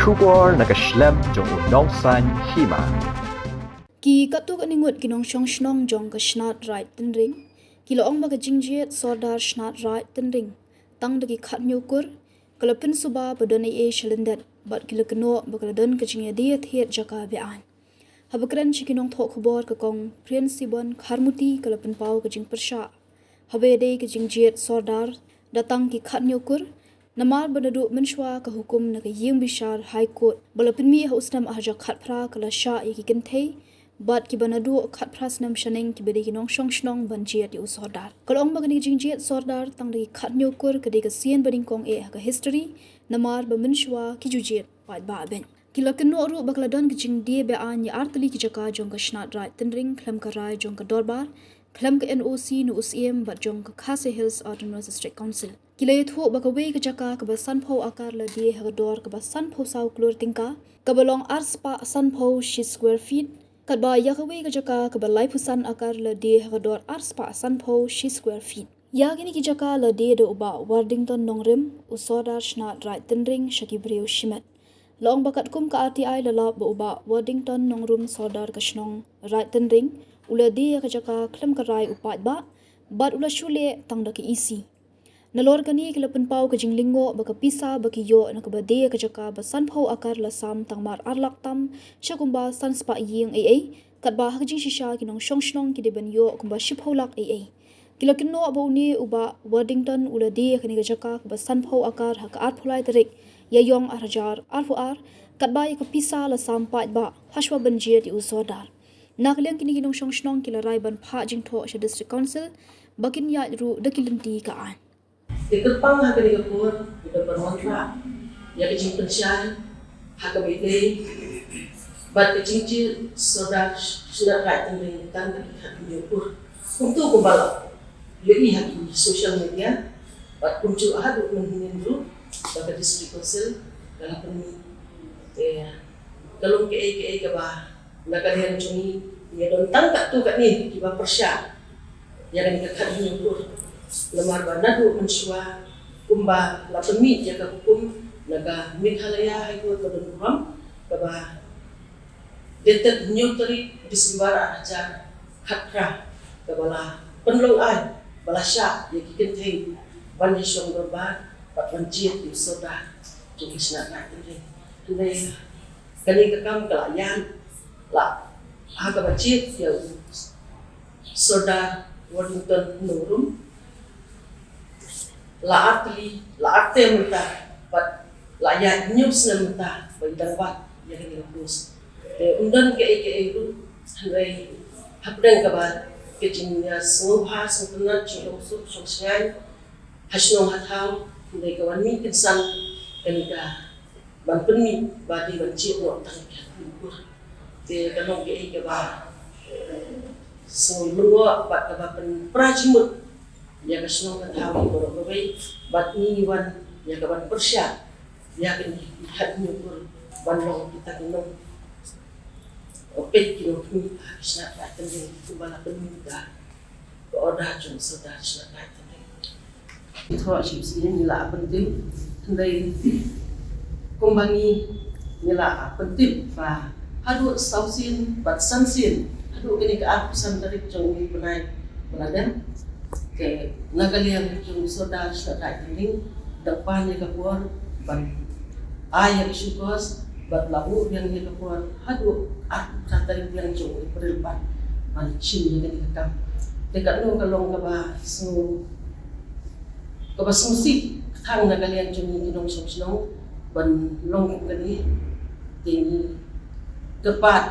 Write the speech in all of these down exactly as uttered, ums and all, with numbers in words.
Khubor na ka shlem jong u nongsan hima. Ki katto katne ngut ki nongshong shnong jong ka Shnat Raid Tynring ki la ong ba ka jingjied Sordar Shnat Raid Tynring tang da ki khathynñiew kur ka la pynsuba ba don ei ei sha lyndet bad ki la kynnoh ba ka la don ka jingïadie thied jaka be-aiñ. Haba kren sha ki nongthoh khubor ka Kong Priensibon Kharmuti ka la pynpaw ka jingpyrshah haba ïadei ka jingjied Sordar da tang ki khathynñiew kur, namar ba naduh mynshuwa ka hukum na ka ïing bishar High Court ba la pynmih ha u snem ar hajar khatphra ka la shah ïa ki kynthei bad kiba naduh khatphra snem shaneng kiba dei ki nongshong shnong ban jied ïa u Sordar. Ka la ong ba kane ka jingjied Sordar tang da ki khathynñiew kur ka dei ka sien ba nyngkong eh ha ka history, namar ba mynshuwa ki ju jied paidbah beit. Ki la kynnoh ruh ba ka la don ka jingdie be-aiñ ïa artylli ki jaka jong ka Shnat Raid Tynring khlem ka rai jong ka dorbar, khlem ka N O C na u Syiem bad jong ka Khasi Hills Autonomous District Council. Ki la ïathuh ba kawei ka jaka kaba sanphew akar la die ha ka dor kaba sanphew saw klur tyngka, kaba long arspah sanphew shi square feet, katba ïa kawei ka jaka kaba laiphew san akar la die ha ka dor arspah sanphew shi square feet. Ïa kine ki jaka la die da u Bah Wardington Nongrum, u Sordar Shnat Raid Tynring sha ki briew shimet. La ong ba katkum ka R T I la lap ba u Bah Wardington Nongrum, Sordar ka shnong Raid Tynring, u la die ïa ka jaka khlem ka rai u paidbah bad u la shu leh tang da ka E C. Nalor kane ki la pynpaw ka jinglyngngoh ba ka pisa ba ki ïoh na kaba die ïa ka jaka ba sanphew akar la sam tang mar ar lak tam sha kumba sanspah ïing ei ei, katba ha ka jingshisha ki nongshong shnong ki dei ban ïoh kumba shiphew lak ei ei. Ki la kynnoh ba une u Bah Wardington u la die ïa kane ka jaka kaba sanphew akar ha ka arphew lai tarik Ïaïong ar hajar arphew ar, katba ïa ka pisa la sam paidbah hashwa ban jied ïa u Sordar. Na ka liang kine ki nongshong shnong ki la rai ban phah jingthoh sha District Council ba kin ïaid ruh da ki lynti ka aiñ. Te kyrpang ha kane ka por, ngi dang ban wanrah ïa ka jingpynshai ha kaba ïadei bad ka jingjied Sordar Shnat Raid Tynring tang da ki khathynñiew kur. Kumto kumba la ïohi ha ki social media bad kumjuh haduh mynhynnin ruh ba ka District Council ka la pynmih. Te ka long kaei kaei kaba na ka liang jong ngi, ngi don tang katto katne kiba pyrshah ïa kane ka khathynñiew kur. Namar ba naduh mynshuwa kumba la pynmih ïa ka hukum na ka Meghalaya High Court ka don burom, kaba dated hynñiew tarik December ar hajar khatphra, kaba la pynlong aiñ ba la shah ïa ki kynthei ban ïashong dorbar bad ban jied ïa u Sordar jong ka Shnat Raid Tynring. Hynrei kane ka kam ka la ïaid, la ha kaba jied ïa u Sordar Wardington Nongrum la artylli, la arter mynta bad la ïaid hynñiew snem mynta ba i dang wad ïa kane ka post. Te ym don kaei kaei ruh, hynrei hapdeng kaba ka jingïasngewbha sngewtynnat jong u suk jong sngewbha ha shnong ha thaw, hynrei ka wan mih kynsan kane ka ban pynmih ba dei ban jied noh tang ïa ki khathynñiew kur. Te ka long kaei kaba sngewlyngngoh bad kaba pynpra jingmut ïa ka shnong ka thaw baroh kawei, bad ngi wan ïa ka ban pyrshah ïa kine ki khathynñiew kur ban long kita ki nong, o, peit ki nongpynmih ha ka Shnat Raid Tynring kumba la pynmih da ka order jong u Sordar Shnat Raid Tynring. Ngi thoh shisien ngi la pyntip, hynrei kumba ngi, ngi la pyntip ba haduh saw sien bad san sien, haduh kane ka arphew san tarik jong une u bnai ba la dep, te na ka liang jong u Sordar Shnat Raid Tynring dang pan ïa ka por ban ai ïa ka show cause bad la buh biang ïa ka por haduh arphew phra tarik biang jong u April pat ban shim ïa kane ka kam. Te katno ka long kaba sngew, kaba sngewsih tang na ka liang jong ngi ki nongshong shnong ban long kum kane. Te ngi kyrpad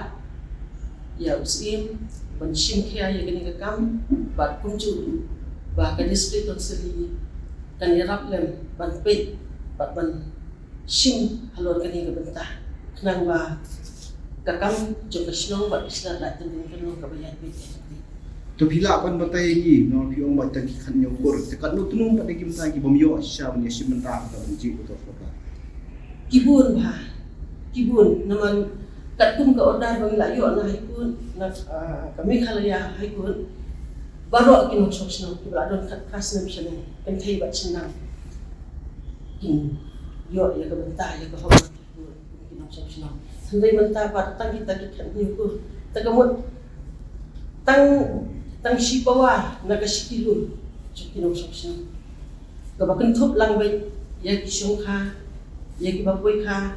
ïa u Syiem ban shim khia ïa kane ka kam bad kumjuh ba ka District Council kan ïarap lem ban peit bad ban shim halor kane ka bynta, khnang ba ka kam jong ka shnong bad ka Shnat Raid Tynring kan long kaba ïaid beit. To phi lah ban batai ïa ngi, no, phi ong ba tang ki khathynñiew kur, te katno tnum pat de ki bynta ki bym ïoh shisha ban ïashim bynta ha ka ban jied ka Sordar? Ki bun bha, ki bun, namar katkum ka order ba ngi la ïoh na High Court, na, ah, ka Meghalaya High Court, baroh ki nongshong shnong kiba la don khatphra snem shaneng, kynthei bad shyndang, kin ïoh ïa ka bynta, ïa ka hok na High Court. nongshong shnong. Hynrei mynta pat tang kita ki khathynñiew kur. Te ka mut tang, tang shi pawa na ka shi kilo jong ki nongshong shnong. Kaba kynthup lang beit ïa ki shongkha, ïa kiba poi kha,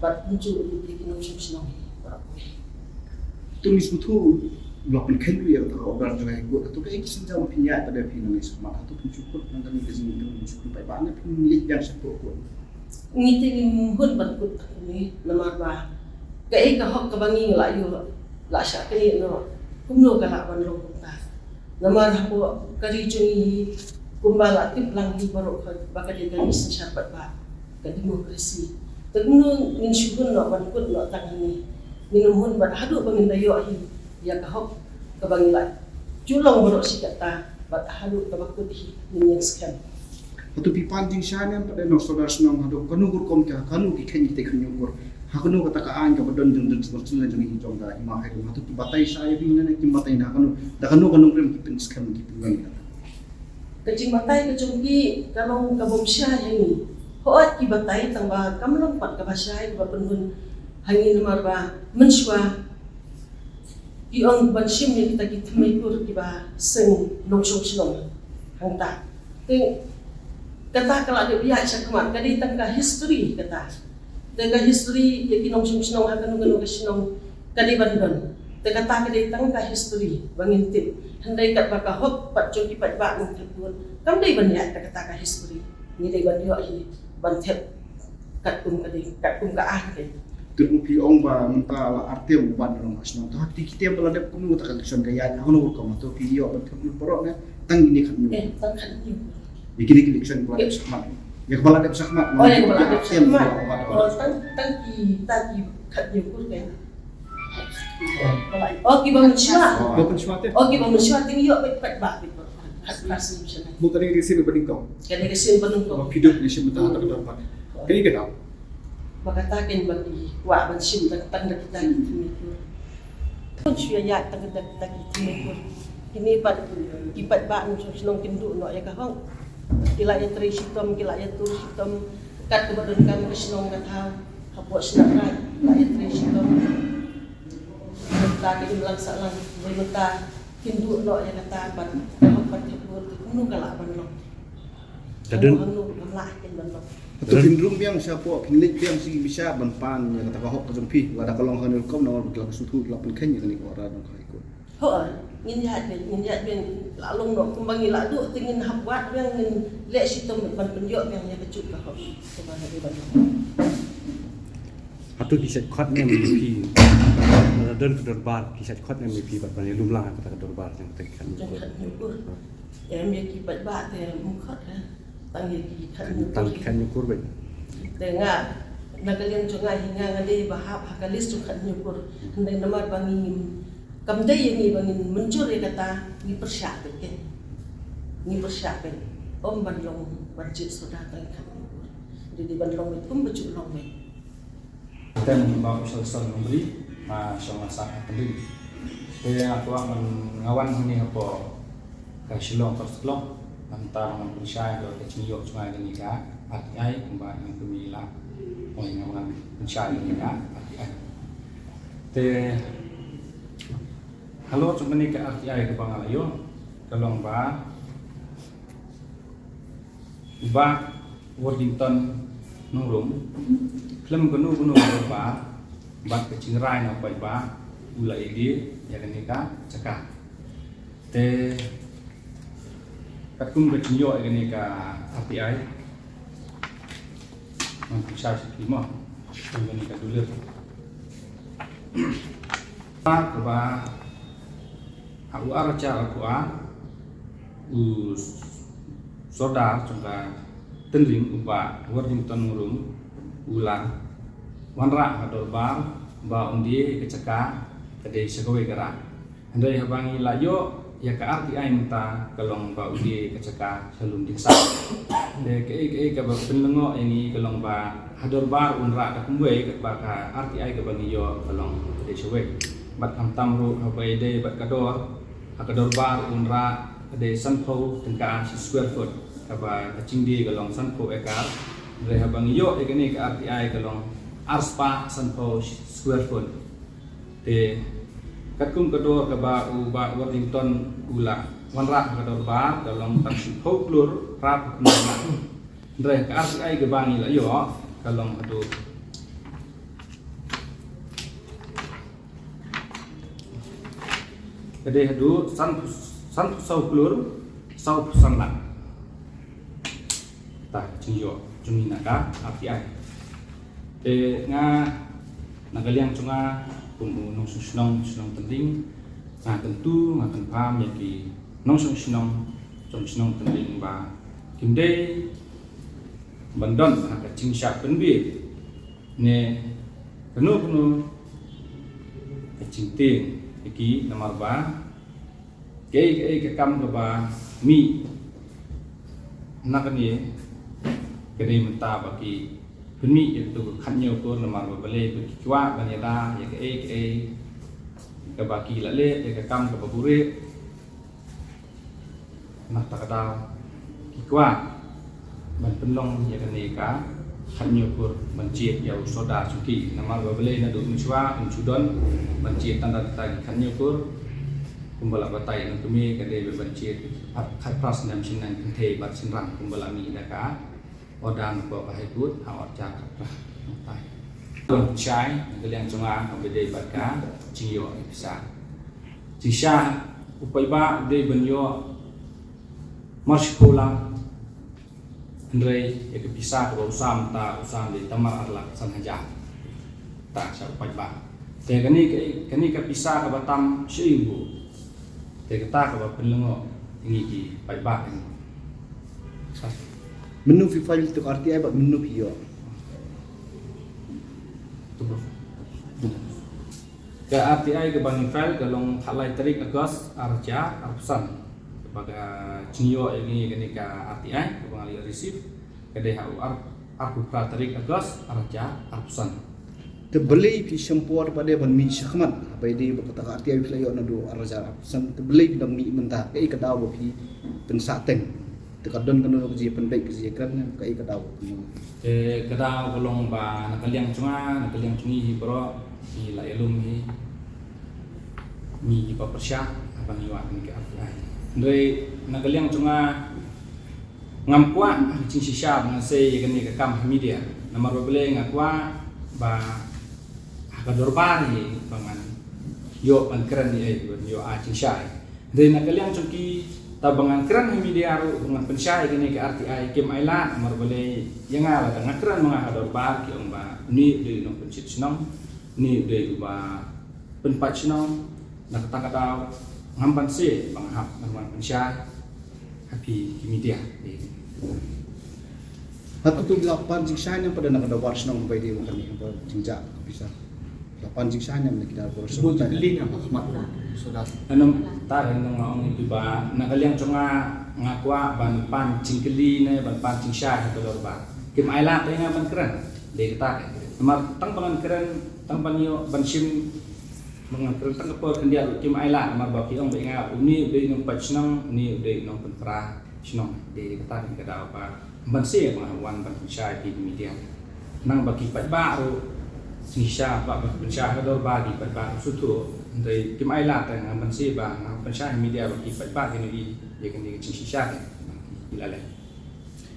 bad kumjuh ruh ïa ki nongshong shnong hi baroh kawei. To ngin sngewthuh, la pynkheiñ ruh ïa kata ka order jong ka High Court, hato kaei ki sienjam phin ïaid pat de phi nangne shakhmat, hato phin shu kut nang kane ka jingïaid, phin shu kut paidbah ne phin leit biang shapoh court? Ngi te ngim hun ban kut tang kumne, namar ba kaei ka hok kaba ngi la ïoh, la shah knieh noh, kumno ka lah ban long kumta. Namar hapoh ka ri jong ngi, kumba la tip lang hi baroh ba ka dei ka ri synshar paidbah, ka demokrasi. Te kumno ngin shu hun noh ban kut noh tang hangne? Ngin ym hun bad haduh ba ngin da ïoh hi ïa ka hok kaba ngi la ju long baroh shi katta, bad haduh kaba kut hi ngin ïeng skhem. Hato phi pan jingshai ne em pat de na u sordar shnong, haduh kano ka rukom ka, kano ki kheiñ kita ki khathynñiew kur? Ha kano kata ka aiñ kaba don jong, jong, jong, jong, jong ka Hima Khyrum? Hato ki batai shai ïa phi ne em, kim batai? Da kano, da kano ka nongrim ki pynskhem, ki pynlong ïa kata? Ka jingbatai ka jong ki ka long ka bym shai ha ngi. Hooid ki batai, tang ba kam long pat kaba shai kaba pynhun ha ngi, namar ba mynshuwa ki ong ban shim ïa kita ki thymmei kur kiba seng nongshong shnong hangta. Te kata ka la dep ïaid shakhmat, ka dei tang ka history kata. Te ka history ïa ki nongshong shnong ha kano kano ka shnong ka dei ban don. Te kata ka dei tang ka history ba ngin tip. Hynrei katba ka hok pat jong ki paidbah ngin thep vote, kam dei ban ïaid da kata ka history. Ngi dei ban ïoh hi ban thep katkum ka dei, katkum ka aiñ ka dei. Te phi ong ba mynta la artiem u bat na shnong. Te ha kti ki tiem ba la dep, kumno kata ka election ka ïaid, ha kano ka rukom? Hato phi ïoh ban thep lut baroh ne tang kine khathynñiew? Eh, tang khathynñiew. Ïa kine ki election ba la dep shakhmat, ïa kaba la dep shakhmat. Oh, ïa kaba la dep shakhmat. Oh, tang, tang ki, tang ki khathynñiew kur ka. Oh, kiba mynshuwa. Ba mynshuwa te. Oh, kiba mynshuwa te ngi ïoh beit pat ba, beit pat. Khat klas ni mynshuwa. Mo, ka dei ka sien ba nyngkong. Ka dei ka sien ba nyngkong. Ba phi duk ni shim tang tang tang pat. Ka dei ka dei. Ba kata ken ba ki kwah ban shim tang tang da kita ki thymmei kur. Pun shu ïa ïaid tang da kita ki thymmei kur. Kine pat ki paidbah nongshong shnong kin duh noh ïa ka hok. Ki la ïatrei shitom, ki la ïatur shitom. Kat kaba donkam ka shnong ka thaw. Hapoh Shnat Raij la ïatrei shitom. Mynta ka imlang sahlang, mynta kin duh noh ïa kata pat, ka hok pat thep vote, kumno ka lah ban long? Ka don. Kumno, kumno ka lah kin ban long? Hato phin rung biang shapoh, phin leit biang sha ki bishar ban pan ïa kata ka hok ka jong phi, lada ka long ha kane ka rukom, namar ba ki la sngewthuh, ki la pynkheiñ ïa kane ka order jong ka High Court? Hooid, ngin ïaid biang, ngin ïaid biang, la long noh kumba ngi la duh, te ngin hap wad biang, ngin leh shitom ban pynïoh biang ïa kajuh ka hok kaba ngi dei ban long. Hato ki shait khot ne em ïa phi? Lada don ka dorbar, ki shait khot ne em ïa phi bad ban ïalum lang ha kata ka dorbar jong kata ki khathynñiew kur? Jong khathynñiew kur. Em, ïa ki paidbah te ym khot, eh. Tang ïa ki khathynñiew kur. Tang ki khathynñiew kur beit. Te nga, na ka liang jong nga hi, nga, nga dei ba hap ha ka list jong khathynñiew kur. Hynrei namar ba ngi ngim, kam dei ïa ngi ba ngin mynjur ïa kata, ngi pyrshah beit ken. Ngi pyrshah beit. Ym ban long, ban jied sordar tang ïa ki khathynñiew kur. Dei, dei ban long beit kumba ju long beit. Te mynba u Salson Nongbri, nga shong nga sah ha Tynring. Te nga kwah ban, nga wan hangne hapoh ka Shillong Press Club, nangta ban pynshai halor ka jingïoh jong nga ïa kane ka R T I, kumba i nongkynmaw i la ong, nga ban pynshai ïa kane ka R T I. Te halor jong kane ka R T I kaba nga la ïoh, ka long ba u Bah Worthington Nongrum, khlem kano kano ka dorbar bad ka jingrai na u paidbah, u la ïadie ïa kane ka jaka. Te katkum ka jingïoh ïa kane ka R T I, ngan pynshai sha phi mo, kum kane ka dulir. Kaba ha u ar hajar arphew ar, u Sordar jong ka Tynring, u Bah Worthington Nongrum, u la wanrah ha dorbar ba un die ïa ka jaka, ka dei sha kawei ka rat. Hynrei haba ngi la ïoh ïa ka R T I mynta, ka long ba u die ïa ka jaka sha Lum Diengsa. Te kaei kaei kaba pynlyngngoh ïa ngi ka long ba ha dorbar un rah da kumwei, katba ka R T I kaba ngi ïoh ka long ka dei shawei. Bad khamtam ruh haba ïadei bad ka dor, ha ka dorbar un rah ka dei sanphew tyngka shi square foot, kaba ka jingdie ka long sanphew acre. Hynrei haba ngi ïoh ïa kane ka R T I ka long Arspah sanphew square foot. Te katkum ka dor kaba u Bah Worthington u la wanrah ha ka dorbar ka long tang shiphew klur phra phew khyndai lak. Hynrei ka R T I kaba ngi la ïoh ka long haduh ka dei haduh san, sanphew saw klur saw phew san lak. Ta ka jingïoh jong ngi na ka R T I. Te nga na ka liang jong nga kum u nongshong shnong, shnong Tynring, nga kyntu, nga kynpham ïa ki nongshong shnong jong shnong Tynring ba kim dei ban don ha ka jingshah pynbiej ne kano kano ka jingtieng ïa ki, namar ba kaei kaei ka kam kaba mih na kane ka dei mynta ba ki pynmih ïa kato ka khatñiew kur, namar ba balei ba ki kwah ban ïada ïa kaei kaei kaba ki la leh, ïa ka kam kaba buhrieh. Na kata ka daw ki kwah ban pynlong ïa kane ka khatñiew kur ban jied ïa u sordar jong ki, namar ba balei naduh mynshuwa ym ju don ban jied tang da kita ki khatñiew kur. Kumba la batai nongkmie ka dei ban jied khatphra snem shynrang kynthei bad shynrang, kumba la mih da ka order na ka High Court ha Orchard khatphra. Nangtai, don shai na ka liang jong nga kaba dei bad ka jingïoh ïa pisa. Jingshisha u paidbah u dei ban ïoh marshiphew lak, hynrei ïa ka pisa kaba u sam, ta u sam dei tang mar ar lak san hajar. Ta sha u paidbah. Te kane ka, kane ka pisa kaba tam sha u buh. Te kata kaba pynlyngngoh ïa ngi ki paidbah. Mynno phi file ïa ka R T I bad mynno phi ïoh? Ka R T I kaba ngi file ka long ha lai tarik August ar hajar arphew san. Kaba ka jingïoh ïa ngi kane ka R T I kaba nga la ïoh receive ka dei ha u ar, arphew phra tarik August ar hajar arphew san. Te balei phi shem por ba dei ban mih shakhmat, ba dei ba kata ka R T I phi la ïoh naduh ar hajar arphew san, te balei phi dang mih mynta, kaei ka daw ba phi pynsah teng? Te ka don kano ka jingpynbeit, ka jingkren, kaei ka daw? Te ka daw ka long ba na ka liang jong nga, na ka liang jong ngi hi baroh, ngi la ïalum hi, ngi hi ba pyrshah haba ngi wad kane ka R T I. Hynrei na ka liang jong nga, ngam kwah ha ka jingshisha ba ngan sei ïa kane ka kam ha media. Namar ba balei? Nga kwah ba ha ka dorbar hi ba ngan ïoh ban kren ïa, ban ïoh ai jingshai. Hynrei na ka liang jong ki, ta ba ngan kren ha media ruh, ba ngan pynshai ïa kane ka R T I, kim ailad. Namar balei? Ïa nga lada nga kren ma nga ha dorbar, ki ong ba une u dei u nongpynshit shnong, une u dei uba pynpait shnong. Na kata ka daw ngam banse ba nga hap ban wan pynshai ha phi ki media. Hato phi la pan jingshai ne em pat na ka dorbar shnong ba ïadei bad kane, ba jingjah ka pisa? Phi la pan jingshai ne em na ki dorbar shnong? Bun jingkylli ne em ha khmat u sordar? Em, ta ka nong nga ong ïa phi ba na ka liang jong nga, nga kwah ban pan jingkylli ne ban pan jingshai ha ka dorbar. Kim ailad ïa nga ban kren. Dei kata ka. Namar tang ba ngan kren, tang ban ïoh ban shim, ba ngan kren tang ka por khyndiat ruh kim ailad, namar ba ki ong ba ïa nga une u dei u nongpait shnong, une u dei u nongpynpra shnong. Dei kata ka daw ba ngan banse ba nga wan ban pynshai ha ki media. Nang ba ki paidbah ruh, jingshisha ba ban pynshai ha dorbar, ki paidbah ruh sngewthuh. Hynrei kim ailad, ngan banse ba ngan pynshai ha media ba ki paidbah kin ïohi ïa kane ka jingshisha ba ki la leh.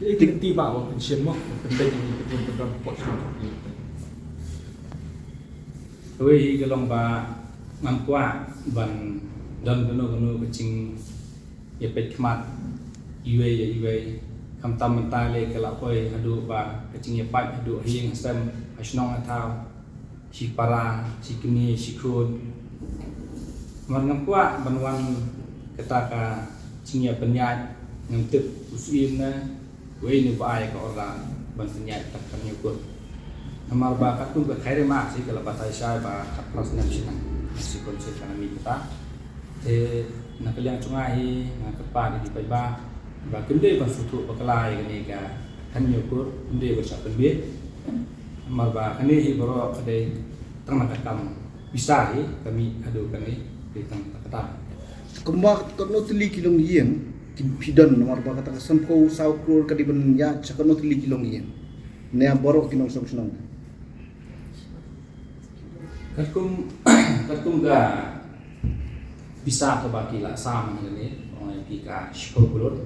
Te ki lynti ba, ba pynshim mo, pynbeit ïa ki, pynbeit ïa ki, pynbeit ïa ki. Kawei hi ka long ba ngam kwah ban don kano kano ka jingïapeit khmat iwei ïa iwei. Khamtam mynta lei ka la poi haduh ba ka jingïapait haduh ha ïing ha sem, ha shnong ha thaw, shi para, shi kmie, shi khun. Namar ngam kwah ban wan kata ka jingïapynïaid, ngam tip u syiem ne uei ne uba ai ka order ban pynïaid kata ka khatñiew kur. Namar ba katkum ka Khyre Mark hi ka la batai shai ba khatphra snem shynrang, shi council ka la mih kata. Te na ka liang jong nga hi nga kyrpad ïa ki paidbah ba kim dei ban sngewthuh bakla ïa kane ka khatñiew kur, kim dei ban shah pynbiej. Namar ba kane hi baroh ka dei tang na ka kam pisa hi ka mih haduh kane, dei tang na kata. Kumba katno tylli ki longïing ki phi don, namar ba kata ka sanphew saw klur ka dei ban ïaid sha katno tylli ki longïing ne baroh ki nongshong shnong? Katkum, katkum ka pisa kaba ki la sam hangne, ong ïa phi ka shiphew klur,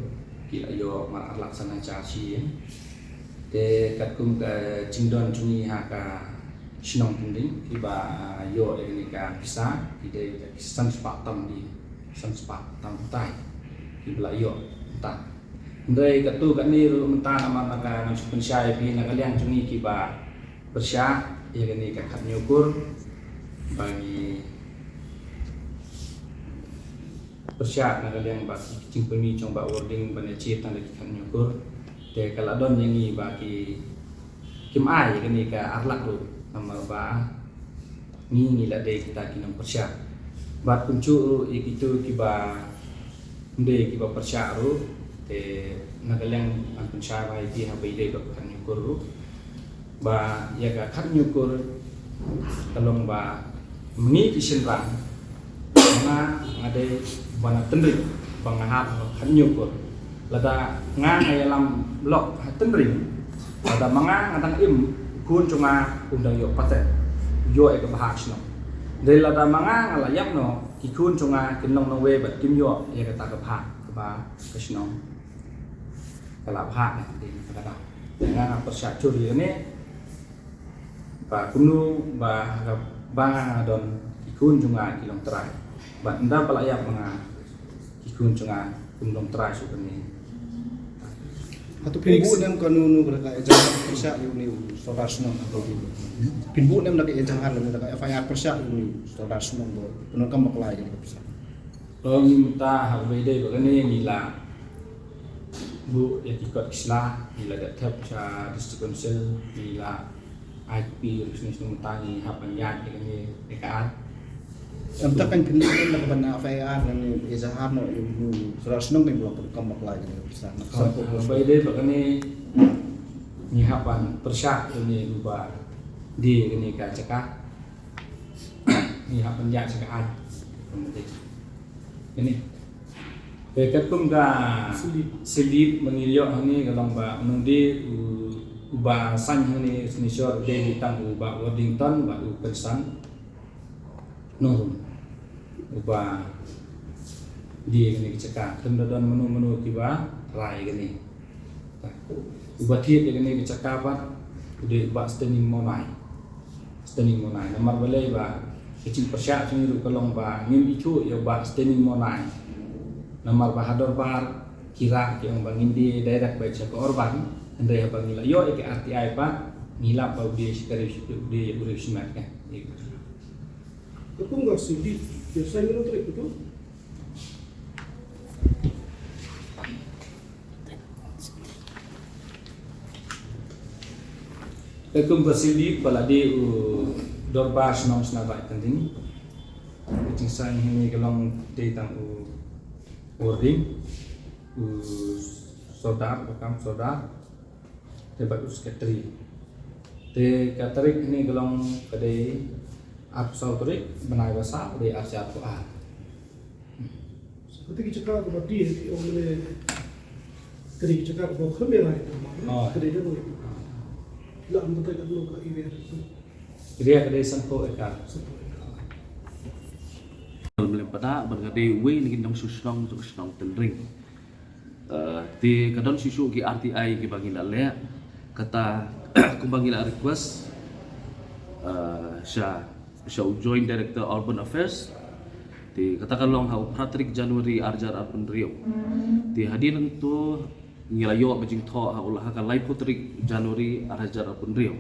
ki la ïoh mar ar lak san hajar shi ïing. Te katkum ka jingdon jong ngi ha ka shnong Tynring, kiba ïoh ïa kane ka pisa, ki dei ki san spah tam di, san spah tam tai, kiba la ïoh mynta. Hynrei katto katne ruh mynta namar na ka ngan shu pynshai ïa phi na ka liang jong ngi kiba pyrshah ïa kane ka khadhynñiew kur ba ngi pyrshah na ka liang ba ki jingpynmih jong Bah Warding ban ïa jied tang da ki khadhynñiew kur. Te ka la don ïa ngi ba ki, kim ai ïa kane ka ar lak ruh namar ba ngi, ngi la dei kita ki nongpyrshah. Bad kumjuh ruh ïa kito kiba ym dei kiba pyrshah ruh, te na ka liang ngan pynshai ba ïa ki haba ïadei bad ka khadhynñiew kur ruh, ba ïa ka khadhynñiew kur ka long ba ma ngi ki shynrang, nga, nga dei ba na Tynring ba nga hap ha ka khadhynñiew kur. Lada nga, nga ïalam lok ha Tynring, lada ma nga, nga dang im, u khun jong nga um dang ïoh paten, ïoh ïa ka bhah shnong. Dei lada ma nga, nga la ïap noh, ki khun jong nga kin long nongwei bad kim ïoh ïa kata ka bhah kaba ka shnong ka la bhah, eh, dei na kata ka daw. Nga, nga pyrshah jur ïa kane ba kumno ba, ba nga don ki khun jong nga ki long trai. Bad ynda ba la ïap ma nga, ki khun jong nga kim long trai shuh kane. Hato phin buh nem kano kano ka ejahar pyrshah ïa une u sordar shnong hato phin buh nem da ka ejahar lane da ka F I R pyrshah ïa une u sordar shnong ba pyndonkam bakla ïa kane ka pisa? Ong mynta haba ïadei bad kane ngi la buh ïa ki kot ki sla, ngi la dep thep sha District Council, ngi la ai copy ruh sha ngi, mynta ngi hap ban ïaid ïa kane ïa ka ar. Ym tang kan pynlong na ka ban F I R ne ejahar noh ïa u sordar shnong ne ba la pyndonkam bakla ïa kane ka pisa. Haba ïadei bad kane ngi hap ban pyrshah ïa une uba die ïa kane ka jaka. Ngi hap ban ïaid sha ka ar. Kane. Te katkum ka slip, slip ba ngi ïoh hangne ka long ba nongdie u, uba sign hangne u signature u dei tang u Bah Worthington bad u Kynsan Nongrum uba die kane ka jaka. Khlem da don mano mano kiba rai kane. Uba thied ïa kane ka jaka pat u dei u Bah Standing Monai. Standing Monai. Namar balei ba ka jingpyrshah jong ngi ruh ka long ba ngim ithuh ïa u Bah Standing Monai. Namar ba ha dorbar ki rah ki ong ba ngin die direct beit sha ka Urban. Hynrei haba ngi la ïoh ïa ka R T I pat ngi lap ba u die sha ka Ri-, u die u Riewshimet ka. Katkum ka slip, ïa sign ïa u trei katto. Katkum ka slip ba la die u Dorbar Shnong Shnat Raid Tynring. Ka jingsign hangne ka long dei tang u Worthing, u Sordar, u Kam Sordar. Te bad u Secretary. Te ka tarik hangne ka long ka dei arphew saw tarik bnai ba saw, ka dei ar hajar arphew ar. Kata ki jaka kaba die, ki ong ne, ka dei ki jaka kaba kham ïalai. Oh. Ka dei da. La am batai ka dei ka area. Area ka dei sanphew ekar. Sanphew ekar. Mlem pada ban ka dei uwei na ki nongshong shnong jong ka shnong Tynring. Eh, te ka don shuh shuh ki R T I kiba ngi la leh, kata kumba ngi la request, eh, sha, sha u Joint Director Urban Affairs. Te kata ka long ha u phra tarik January ar hajar arphew hynriew. Te hadien nangto ngi la ïoh ka jingthoh ha u la ha ka laiphew tarik January ar hajar arphew hynriew.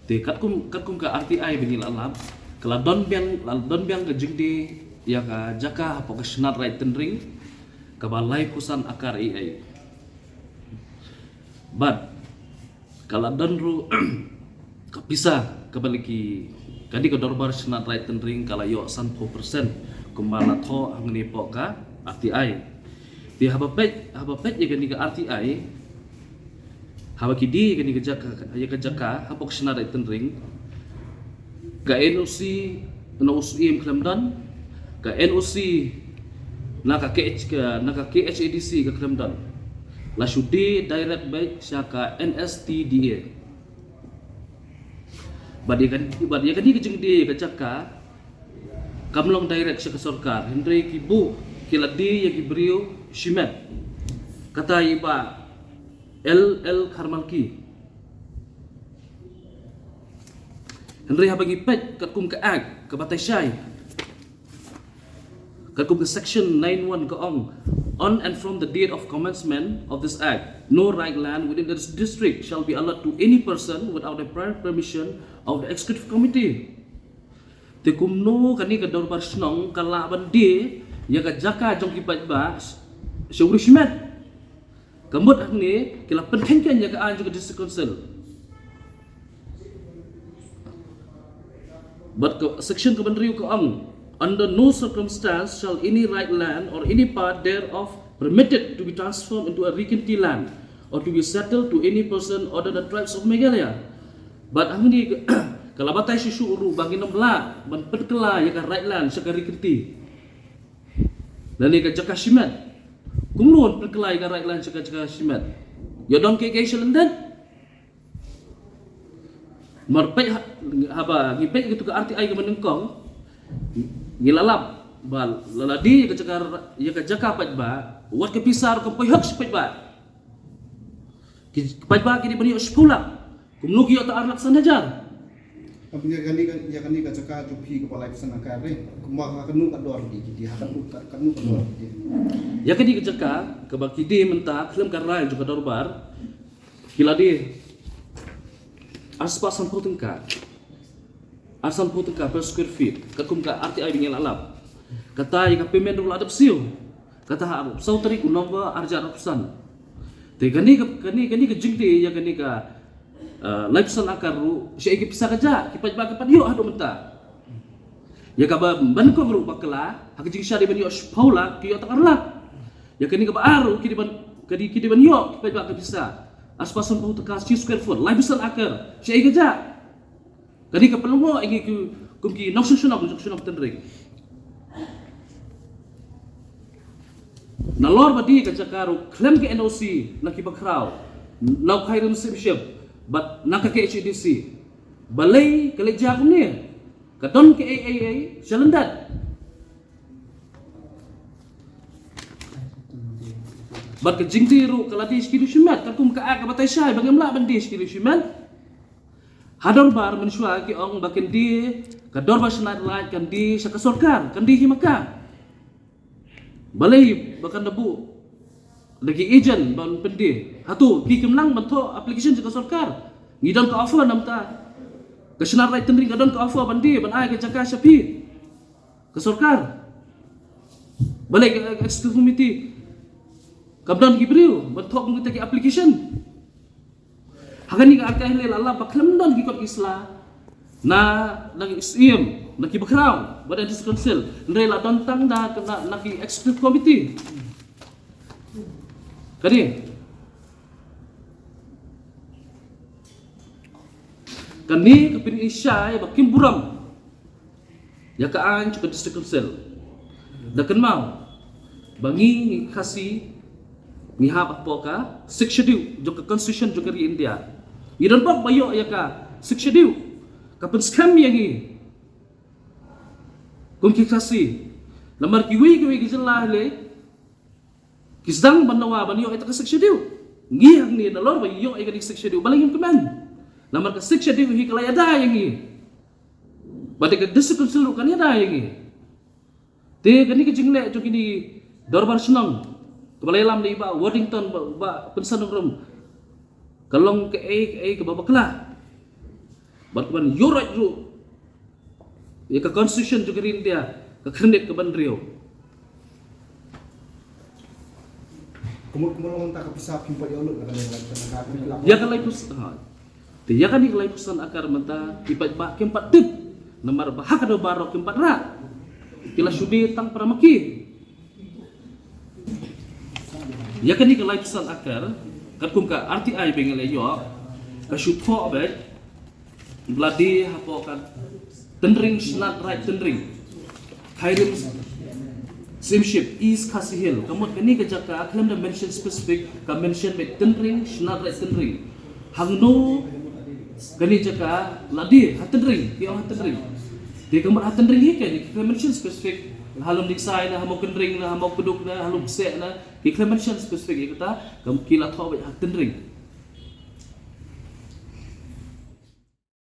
Te katkum, katkum ka R T I ba ngi la lap, ka la don biang, la don biang ka jingdie ïa ka jaka hapoh ka Shnat Raid Tynring, kaba laiphew san akar eiei. Bad ka la don ruh ka pisa kaba la ki, ka dei ka Dorbar Shnat Raid Tynring ka la ïoh sanphew percent kumba la thoh hangne hapoh ka R T I. Te haba peit, haba peit ïa kane ka R T I, haba ki die ïa kane ka jaka, ïa ka jaka hapoh ka Shnat Raid Tynring, ka N O C na u Syiem khlem don, ka N O C na ka K H, ka, na ka K H A D C ka khlem don. La shu die direct beit sha ka N S T D A. Bad ïa ka, bad ïa kane ka jingdie ïa ka jaka kam long direct sha ka sorkar, hynrei ki buh, ki la die ïa ki briew shimet. Kata i Bah L L Kharmalki. Hynrei haba ngi peit katkum ka Act kaba tai shai, katkum ka Section nine one ka ong, "On and from the date of commencement of this Act, no right land within this district shall be allotted to any person without the prior permission of the Executive Committee." Te kumno kane ka dorbar shnong ka lah ban die ïa ka jaka jong ki paidbah sha u riewshimet? Ka mut hangne ki la pynkheiñ ïa ka aiñ jong ka District Council. Bad ka section kaba hynriew ka ong, "Under no circumstance shall any right land or any part thereof permitted to be transformed into a Ri Kynti land or to be settled to any person other than the tribes of Meghalaya." Bad hangne ka, ka la batai shuh shuh ruh ba ngin ym lah ban pynkylla ïa ka right land sha ka Ri Kynti lane ka jaka shimet. Kumno ban pynkylla ïa ka right land sha ka jaka shimet? Ïa don kaei kaei shalyndet? Mar peit ha-, haba ngi peit katu ka R T I kaba nyngkong, ngi la lap ba la, la die ïa ka jaka, ïa ka jaka paidbah, wat ka pisa ruh kam poi hok sha paidbah. Ki paidbah ki dei ban ïoh shiphew lak. Kumno ki ïoh tang ar lak san hajar? Ïa kane ka, ïa kane ka jaka jong phi kaba laiphew san akar, eh. Kumba ha kano ka dor ki die, ha kano ka, kano ka dor ki die? Ïa kane ka jaka kaba ki die mynta khlem ka rai jong ka dorbar, ki la die arspah sanphew tyngka. Arspah sanphew tyngka per square feet, katkum ka R T I ba ngi la lap. Kata ïa ka payment ruh la dep siew. Kata ha arphew saw tarik u November arhajar arphew san. Te kane ka, kane, kane ka jingdie ïa kane ka, eh, laiphew san akar ruh, shaei ka pisa ka jah, ki paidbah ki pat ïoh haduh mynta. Ïa kaba nyngkong ruh bakla, ha ka jingshah dei ban ïoh shiphew lak, ki ïoh tang ar lak. Ïa kane kaba ar ruh, ki dei ban, ki dei, ki dei ban ïoh, ki paidbah ka pisa. Arspah sanphew tyngka shi square foot, laiphew san akar, shaei ka jah? Kane ka pynlyngngoh ïa ngi kum ki nongshong shnong, nongshong shnong tynring. Nalor ba die ka jaka ruh khlem ka N O C na ki bakhraw, na u Khyrim Siem Ship bad na ka K H A D C. Balei ka leit jia kumne? Ka don kaei kaei shalyndet? Bad ka jingdie ruh ka la die sha ki riewshimet, katkum ka Act kaba tai shai ba ngim lah ban die sha ki riewshimet. Ha dorbar mynshuwa ki ong ba kan die, ka dorbar shnat raij kan die sha ka sorkar, kan die hi ma ka. Balei ba kan da buh da ki agent ban pyndie? Hato ki khlem lah ban thoh application sha ka sorkar? Ngi don ka offer namar ka shnat raij tynring ka don ka offer ban die, ban ai ka jaka sha phi, ka sorkar. Balei ka executive committee kam don ki briew ban thoh kum kita ki application? Ha kane ka article la lap ba khlem don ki kot ki sla na, na ki siem, na ki background ba don District Council, hynrei la don tang na, na, na ki executive committee. Kane, kane ka pynshai ba kim burom ïa ka aiñ jong ka District Council. Da kynmaw ba ngi, ngi Khasi, ngi hap hapoh ka Sixth Schedule jong ka Constitution jong ka ri India. Ngi don bok ba ïoh ïa ka Sixth Schedule, ka pynskhem ïa ngi kum ki Khasi. Namar kiwei kiwei ki jylla hi lei ki sdang ban dawa ban ïoh ïa ka Sixth Schedule. Ngi hangne nalor ba ïoh ïa ka Sixth Schedule, balei ngim kmen? Namar ka Sixth Schedule hi ka la ïada ïa ngi. Bad ka District Council ruh kan ïada ïa ngi. Te kane ka jingleh jong kine ki dorbar shnong kaba la ïalam da i Bah Worthington, Bah, Bah Pynsan Nongrum, ka long kaei kaei kaba bakla. Bad kaban ïoh ruh ïa ka Constitution jong ka ri India, ka khyrnit kaba hynriew. Kumno, kumno long mynta ka pisa phim pat ïoh lut na ka lai phew san akar? Ïa ka lai phew san, ha. Te ïa kane ka lai phew san akar mynta ki paidbah kim pat tip, namar ba ha ka dorbar ruh kim pat rah. Ki la shu die tang para ma ki. Ïa kane ka lai phew san akar, katkum ka R T I ba ngi la ïoh, ka shu thoh beit ba la die hapoh ka Tynring Shnat Raij Tynring, Khyrim Siem Ship, East Khasi Hills. Ka mut kane ka jaka khlem da mention specific, ka mention beit Tynring Shnat Raij Tynring. Hangno Kane jaka la die ha tynring, ki ong ha tynring. Te ka mut ha tynring hi kein, ki khlem mention specific. Ha Lumdingsai na, ha Mawkynreng na, ha Mawkduk na, ha Lumseh na, ki khlem mention specific ïa kata, ka mut ki la thoh beit ha tynring.